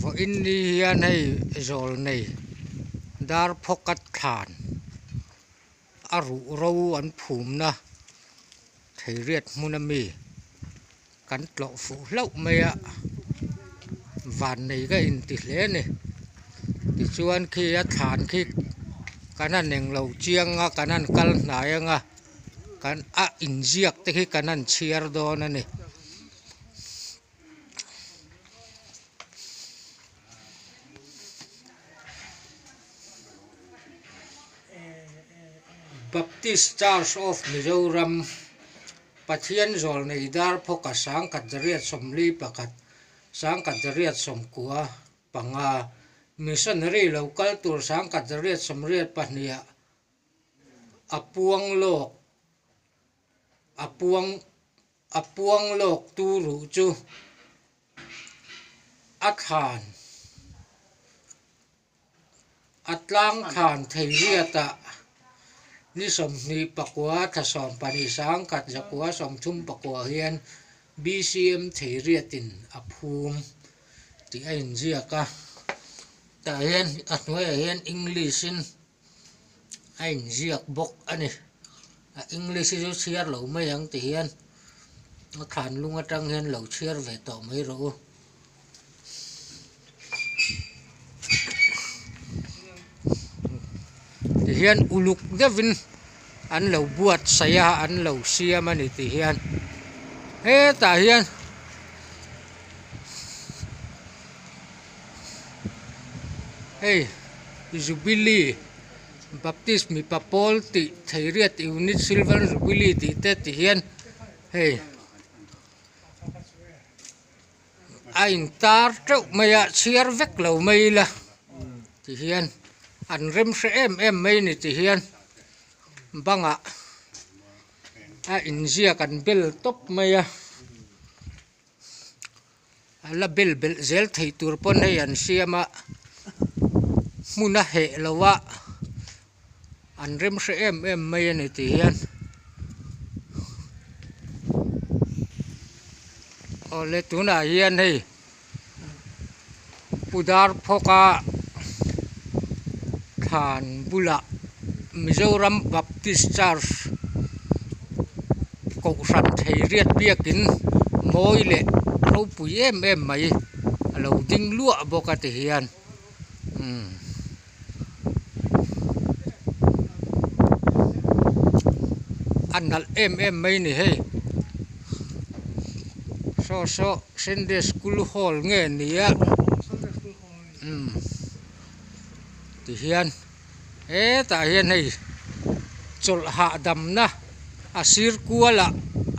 Vawiin ni hian hei zawl nei dar phawkat thlan a ruh ro an phumna theiriat hmun ami kan tlawh fuh hlauh mai a van nei ka inti hle a ni tichuan khi a thlan khi kan han englo chiang a kan han kal hnai ang a kan a inziak te khi kan han chhiar dawn a ni. Baptist Church of Mizoram Pathian zawlnei dar phawka sangkhat zariat sawmli pakhat sangkhat zariat sawmkua panga missionary lo kal tur sangkhat zariat sawmriat pahniha a puang lawk a puang A puang lawk tu ruh chu a thlan a tlang thlan thei riatah ni sawmhnih pakua thla sawmpahnih sangkhat zakua sawmthum pakua hian B_C_M thei riatin a phum tih a inziak a tah hian a hnuaiah hian English in. a inziak bawk a ni a english hi chu chhiar lo mai ang ti hian a thlan lung atang hian lo chhiar ve tawh mai rawh u ti hian uluk deuhin an lo buatsaih a an lo siam a ni ti hian hetah hian. Hei Jubilee Baptist mipa pawl tih Theiriat Unit Silver Jubilee tih te ti hian hei a intar teuh mai a chhiar vek lo mai ila ti hian an rem hre em em mai a ni ti hian bangah a inziak an bel tawp mai a. A la bel belh zel theih tur pawn hei an siam a hmun a heh lo a an rem hre em em mai a ni tih hian awle tunah hian hei pu dar phawka thlan bulah Mizoram Baptist Church Kohhran Theiriat biakin mawi leh ropui em em mai a lo ding luah bawk a ti hian umm a nalh em em mai a ni hei saw saw Sunday school hall nge ni a umm ti hian. Hetah hian hei chawlh hahdamna a sir kualah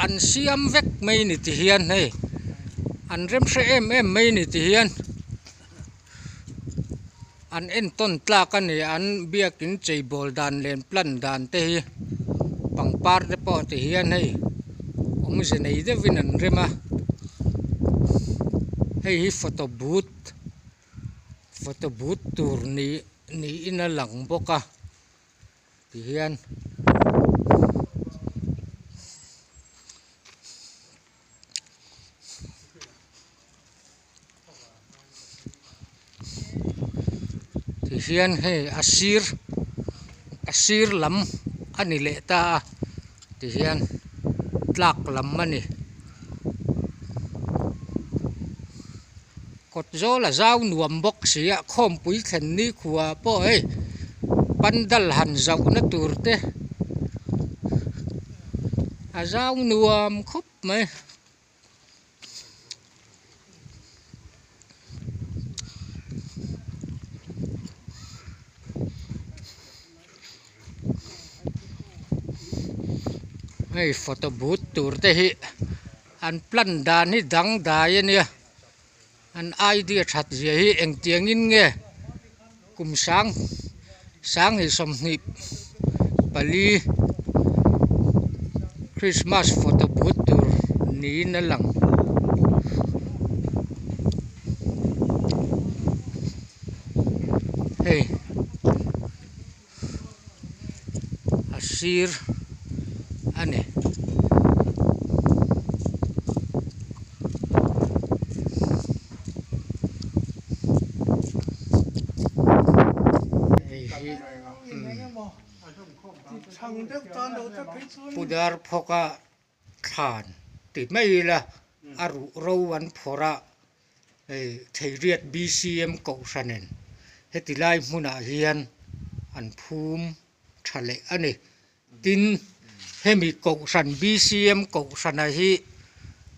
an siam vek mai ni ti hian hei an rem hre em em mai ni ti hian an entawn tlak a ni an biakin cheibawl dan leh an plan dan te hi pangpar te pawh ti hian hei awmze nei deuhin an rem a hei hi photo booth photo booth tur ni niin a lang bawk a tihian tihian hei a sir a sir lam a ni leh ta a tihian tlak lam a ni. Kawt zawl a zau nuam bawk si a khawmpui thlen ni khua pawh hei pandal han zauh na tur te a zau nuam khawp mai. Hei photo booth tur te hi an plan dan hi dangdai a nia. An idea that zia hi engtiangin nge kum sang sanghnih sawmhnih pali Christmas photo booth tur niin a lang. Hei a sir a ni. hi Pu Darphawka thlan ti mai ila a ruh ro an phawrh a hei Theiriat BCM kohhranin heti lai hmunah hian an phum tha leh a ni. Tin, hemi kohhran BCM kohhrana hi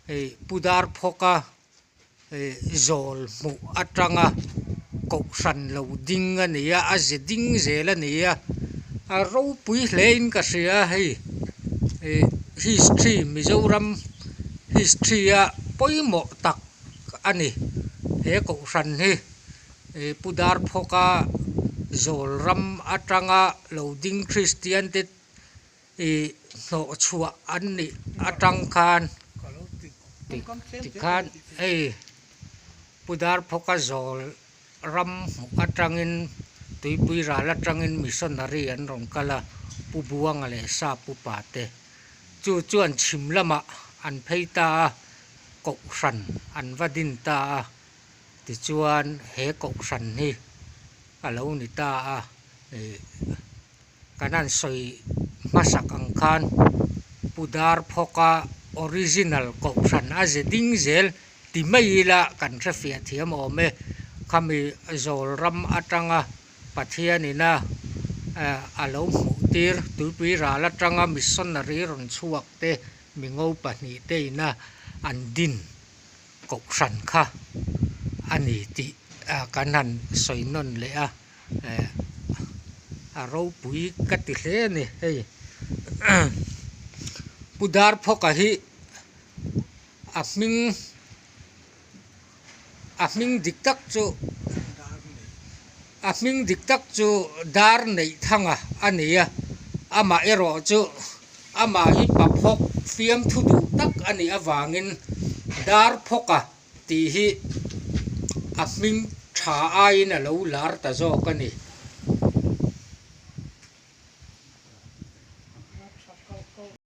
hei Pu Darphawka zawl hmuh atanga kohhran lo ding a ni a, a ze ding zel a ni a, a ropui hle in ka hria a hei ih history Mizoram history a pawimawh tak a ni he kohhran hi ih Pu Darphawka zawl ram atanga lo ding Kristian te ih hnawh chhuah an nih atang khan tikhan hei Pu Darphawka zawl ram hmuh atangin tuipui ral atangin missionary an rawn kal a, Pu Buanga leh Sap upa te chu chuan chhim lamah an phei ta a, kohhran an va din ta a, tichuan he kohhran hi a lo ni ta a ih. Kan han sawi hmasak ang khan Pu Darphawka original kohhran a ze ding zel ti mai ila kan hrefiah thiam awm e. Khami zawl ram atanga Pathianina a lo hmuh tir tuipui ral atanga missionary rawn chhuak te mingo pahnihte ina an din kohhran kha a ni tih kan han sawi nawn leh a. Eh a ropui ka ti hle a ni hei Pu Darphawka hi a hming a hming dik tak chu a hming dik tak chu Darneihthanga a ni a amah erawh chu amah hi paphawk fiamthu duh tak a nih avangin Darphawka tih hi a hming tha aiin a lo lar ta zawk a ni.